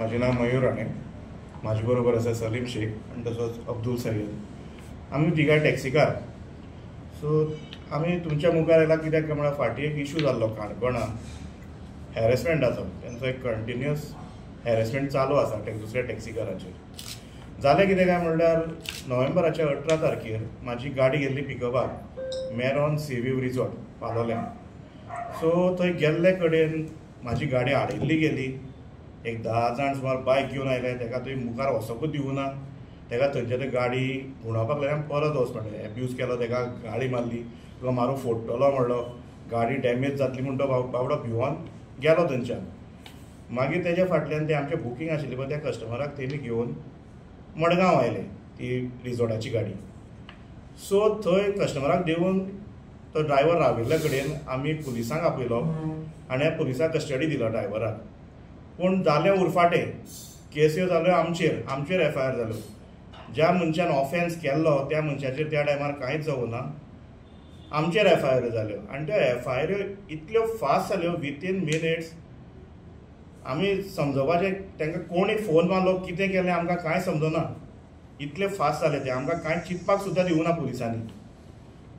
म्हाजें नांव मयूर राणे, म्हाजे बरोबर आसा सलीम शेख आनी तसोच अब्दुल सय्यद. आमी तिगांय टॅक्सीकार. सो आमी तुमच्या मुखार आयला कित्याक काय म्हळ्यार फाटीं एक इशू जाल्लो काणकोणा हॅरेसमेंटाचो. तेंचो एक कंटिन्युअस हॅरेसमेंट चालू आसा दुसऱ्या टॅक्सीकाराचेर. जालें कितें काय म्हणल्यार नोव्हेंबराच्या 18 तारखेर म्हाजी गाडी गेल्ली पिकअपाक मेरॉन सी व्यू रिजॉर्ट पालोलें. सो थंय गेल्ले कडेन म्हाजी गाडी आडयल्ली गेली. एक 10 जाण सुमार बायक घेवन आयले. तेका थंय मुखार वचोकूच दिवना. तेका थंयच्या ते गाडी घुंवडावपाक लागले. परत वच म्हणलें, एब्यूज केलो तेका, गाडी मारली, तुका मारून फोडटलो म्हणलो, गाडी डॅमेज जातली म्हूण तो बाबडो भिवोन गेलो थंयच्यान. मागीर तेज्या फाटल्यान ते आमचें बुकींग आशिल्लें पळय त्या कस्टमराक तेमी घेवन मडगांव आयले ती रिजॉर्टाची गाडी. सो थंय कस्टमराक देवन तो ड्रायव्हर राविल्ल्या कडेन आमी पुलिसांक आपयलो आनी पुलिसांक कस्टडी दिलो ड्रायव्हराक. पूण जालें उरफाटें, केस्यो जाल्यो आमचेर, आमचेर एफ I R जाल्यो. ज्या मनशान ऑफेन्स केल्लो त्या मनशाचेर त्या टायमार कांयच जावना, आमचेर एफ I R जाल्यो. आनी त्यो एफ I R इतल्यो फास्ट जाल्यो विथीन मिनिट्स. आमी समजोवपाचें तांकां कोणी फोन मारलो कितें केलें आमकां कांय समजना, इतलें फास्ट जालें तें. आमकां कांय चिंतपाक सुद्दां दिवना पुलिसांनी.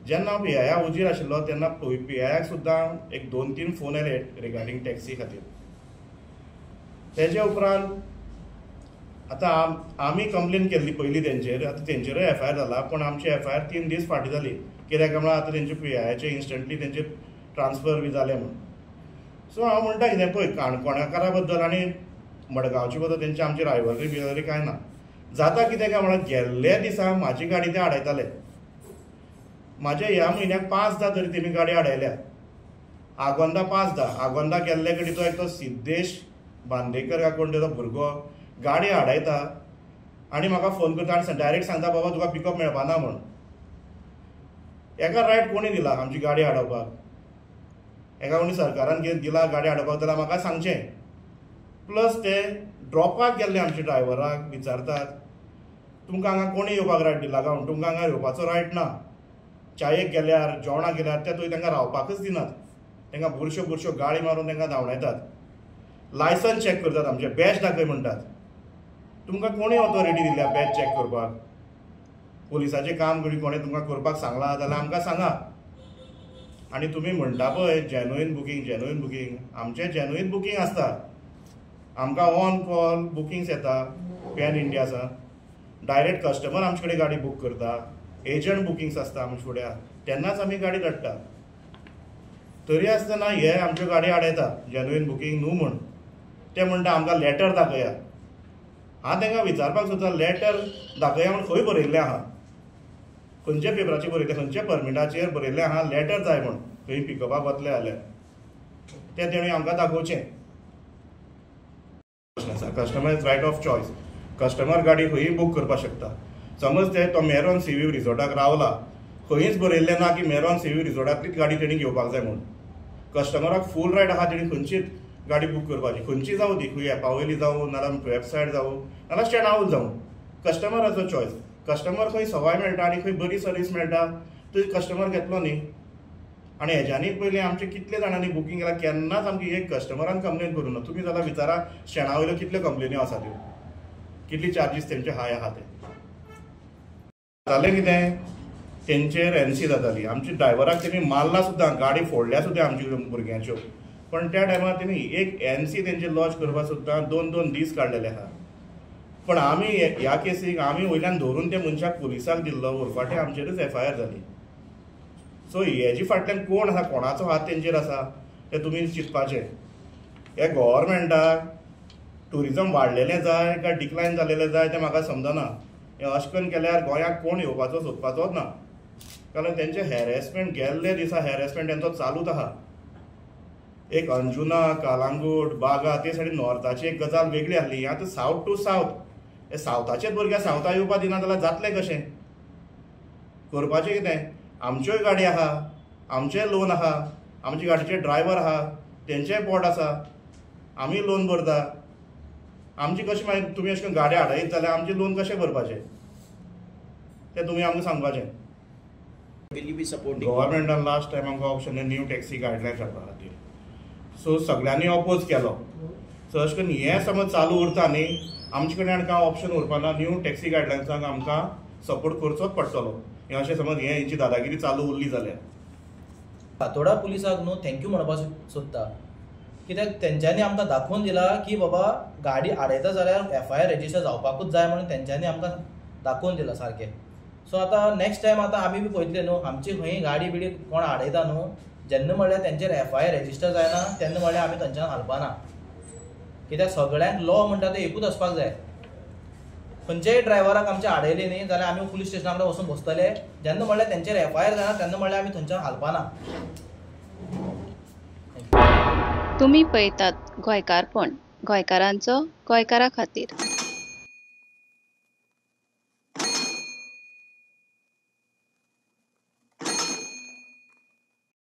जेन्ना हांव पी आया उजीर आशिल्लो तेन्ना पी आयाक सुद्दां एक 2-3 फोन आयले रिगार्डींग टॅक्सी खातीर. तेजे उपरांत आतां आमी कंप्लेन केल्ली पयलीं तेंचेर, आतां तेंचेरूय एफ I R जाला. पूण आमची एफ I R 3 दीस फाटीं जाली. कित्याक म्हळ्यार आतां तेंचे पी आयाचे इन्स्टंटली तेंचे ट्रान्सफर बी जालें म्हूण. सो हांव म्हणटा कितें पळय, काणकोणकारा बद्दल आनी मडगांवचे बद्दल तेंचे आमची रायवलरी बिवलरी कांय ना. जाता कितें काय म्हळ्यार गेल्ले दिसा म्हाजी गाडी ते आडयताले. म्हाजे ह्या म्हयन्याक 5दा तरी तेमी गाडी आडयल्या. आगोंदा 5दा, आगोंदा गेल्ले कडेन तो एक तो सिद्धेश बांदेकर काय कोण तेजो भुरगो गाडी आडयता आनी म्हाका फोन करता आनी डायरेक्ट सांगता, बाबा तुका पिकअप मेळपा ना म्हूण. एका रायट कोणी दिला आमची गाडी आडोवपाक? एका कोणी सरकारान कितें दिला गाडी आडोवपाक जाल्यार म्हाका सांगचें. प्लस ते ड्रॉपाक गेल्ले आमच्या ड्रायव्हराक विचारतात, तुमकां हांगा कोणी येवपाक रायट दिला काय म्हूण? तुमकां हांगा येवपाचो रायट ना. चायेक गेल्यार, जेवणाक गेल्यार ते थंय तांकां रावपाकच दिनात. तांकां बुरश्यो बुरश्यो गाळी मारून तांकां धांवडायतात. लायसन्स चॅक करतात आमचें, बॅच दाखय म्हणटात. तुमकां कोणी ऑथॉरिटी दिल्या बॅच चॅक करपाक? पुलिसाचें काम कोणें तुमकां करपाक सांगलां जाल्यार आमकां सांगा. आनी तुमी म्हणटा पळय जेन्युइन बुकींग, जेन्युइन बुकींग, आमचें जेन्युइन बुकींग आसता. आमकां ऑन कॉल बुकिंग्स येता पॅन इंडिया आसा. डायरेक्ट कस्टमर आमचे कडेन गाडी बूक करता, एजंट बुकिंग्स आसता आमचे फुड्या, तेन्नाच आमी गाडी धाडटा. तरी आसतना हे आमच्यो गाडी आडयता जेन्युइन बुकींग न्हू म्हूण. ते म्हणटा आमकां लेटर दाखया. हांव तांकां विचारपाक सोदता, लेटर दाखया म्हूण खंय बरयल्लें आहा, खंयच्या पेपराचेर बरयलें, खंयच्या परमिटाचेर बरयल्लें आहा लेटर जाय म्हूण खंय पिकअपाक वतले जाल्यार तें तेणी आमकां दाखोवचें. प्रश्न आसा customer is right of choice. Customer गाडी खंयूय बूक करपाक शकता. समज ते तो मेरॉन सी व्यू रिजॉर्टाक रावला, खंयच बरयल्लें ना की मेरॉन सी व्यू रिजॉर्टांतलीच गाडी तेणी घेवपाक जाय म्हूण. कस्टमराक फूल रायट आहा तेणी खंयचीच गाडी बूक करपाची, खंयची जावं ती, खंय एपा वयली जावं, नाल्यार वेबसायट जावं, नाल्यार स्टँडावूच जावं. कस्टमराचो चॉयस. कस्टमर खंय सवाय मेळटा आनी खंय बरी सर्वीस मेळटा थंय कस्टमर घेतलो न्ही. आनी हेज्यानी पयलीं आमचे कितले जाणांनी बुकींग केलां, केन्नाच आमची एक कस्टमरान कंप्लेन करूं ना. तुमी जाल्यार विचारा स्टँडा वयल्यो कितल्यो कंप्लेन्यो आसा त्यो, कितली चार्जीस तेंचे हाय आहा ते. जालें कितें, तेंचेर एन सी जाताली. आमच्या ड्रायव्हराक तेमी मारला सुद्दां, गाडी फोडल्या सुद्दां आमच्या भुरग्यांच्यो. पण त्या टायमार तेमी एक एन सी तेंचे लॉज करपाक सुद्दां 2-2 दीस काडलेले आहा. पण आमी ह्या केसीक आमी वयल्यान धरून त्या मनशाक पुलिसाक दिल्लो, उरफाटें आमचेरूच एफ I R जाली. सो हेजी फाटल्यान कोण आसा, कोणाचो हात तेंचेर आसा तें तुमी चिंतपाचें. हे गव्हर्मेंटाक ट्युरिजम वाडलेलें जाय काय डिक्लायन जालेलें जाय तें म्हाका समजना. हें अशें करून केल्यार गोंयाक कोण येवपाचो सोदपाचोच ना. कारण तेंचें हॅरेसमेंट गेल्ले दिसा हॅरेसमेंट तेंचो चालूच आहा. एक अंजुना, कालांगूट, बागा ते सायडीन नॉर्थाची एक गजाल वेगळी आसली. आतां सावथ टू सावथ, हे सावथाचेच भुरगे सावथा येवपा दिना जाल्यार जातलें कशें? करपाचें कितें? आमच्योय गाडी आहा, आमचेय लोन आहा, आमचे गाडयेचे ड्रायव्हर आहा, तेंचेय पोट आसा, आमी लोन भरता. आमची कशें मागीर तुमी अशें करून गाडी आडयत जाल्यार आमचें लोन कशें भरपाचें तें तुमी आमकां सांगपाचें. Will you be supporting? गव्हर्मेंटान last time आमकां ऑप्शन न्यू टॅक्सी गायडलायन्स हाडपा खातीर. सो सगळ्यांनी ऑपोज केलो. सो अशें करून हें समज चालू उरता न्ही, आमचे कडेन आनी कांय ऑप्शन उरपा ना. न्यू टॅक्सी गायडलायन्सांक आमकां सपोर्ट करचोच पडटलो. हें अशें समज हें हेंची दादागिरी चालू उरली जाल्यार फातोडा पुलिसाक न्हू thank you म्हणपाक सोदता, कित्याक तेंच्यांनी आमकां दाखोवन दिला की बाबा गाडी आडयता जाल्यार एफआयआर रेजिस्टर जावपाकूच जाय म्हणून तेंच्यांनी आमकां दाखोवन दिला सारकें. सो आतां नेक्स्ट टायम आतां आमी बी पळयतले न्हू, आमची खंय गाडी बिडी कोण आडयता न्हू, जेन्ना म्हणल्यार तेंचेर एफआयआर रेजिस्टर जायना तेन्ना म्हणल्यार आमी थंयच्यान हालपाना. कित्याक सगळ्यांक लॉ म्हणटा ते एकूच आसपाक जाय. खंयच्याय ड्रायव्हराक आमचे आडयले न्ही जाल्यार आमी पुलीस स्टेशना कडेन वचून बसतले, जेन्ना म्हणल्यार तेंचेर एफआयआर जायना तेन्ना म्हणल्यार आमी थंयच्यान हालपाना. तुमी पळयतात गोंयकारपण, गोंयकारांचो गोंयकारा खातीर.